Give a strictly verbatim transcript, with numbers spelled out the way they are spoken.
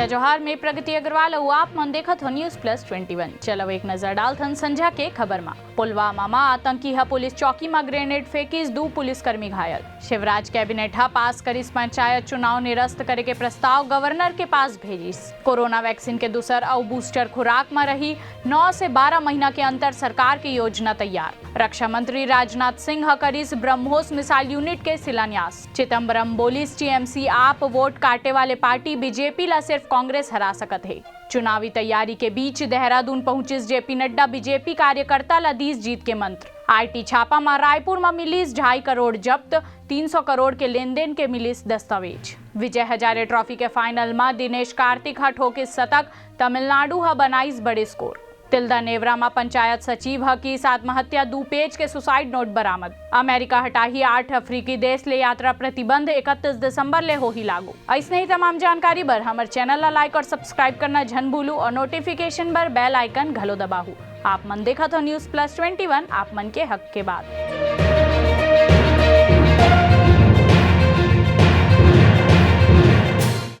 जोहार, मैं प्रगति अग्रवाल अउ आप मन देखत हो News Plus Twenty One। चलो एक नजर डालथन संझा के खबर मा। पुलवामा मा आतंकी ह पुलिस चौकी मा ग्रेनेड फेंकिस, दू पुलिसकर्मी घायल। शिवराज कैबिनेट ह पास करिस पंचायत चुनाव निरस्त करे के प्रस्ताव, गवर्नर के पास भेजिस। कोरोना वैक्सीन के दूसर अउ बूस्टर खुराक म रही नौ से बारह महीना के अंतर सरकार के योजना तैयार। रक्षा मंत्री राजनाथ सिंह ह करिस ब्रह्मोस मिसाइल यूनिट के शिलान्यास। चिदम्बरम बोलिस, टीएमसी आप वोट काटे वाले पार्टी, बीजेपी ला सिर्फ कांग्रेस हरा सकत हे। चुनावी तैयारी के बीच देहरादून पहुंचिस जेपी नड्डा, बीजेपी कार्यकर्ता ला दीस जीत के मंत्र। आईटी छापा म रायपुर म मिलिस ढाई करोड़ जब्त, तीन सौ करोड़ के लेनदेन के मिलिस दस्तावेज। विजय हजारे ट्रॉफी के फाइनल म दिनेश कार्तिक ह ठोकिस शतक, तमिलनाडु ह बनाइस बड़े स्कोर। तिल्दा नेवरा म पंचायत सचिव ह किस आत्महत्या, दू पेज के सुसाइड नोट बरामद। अमेरिका हटाही आठ अफ्रीकी देश ले यात्रा प्रतिबंध, इकतीस दिसंबर ले होही लागू। अइसने ही तमाम जानकारी बर हमर चैनल ला लाइक और सब्सक्राइब करना झन भूलू और नोटिफिकेशन बर बेल आइकन घलो दबाहू। आप मन देखत हो News Plus Twenty One, आप मन के हक के बात।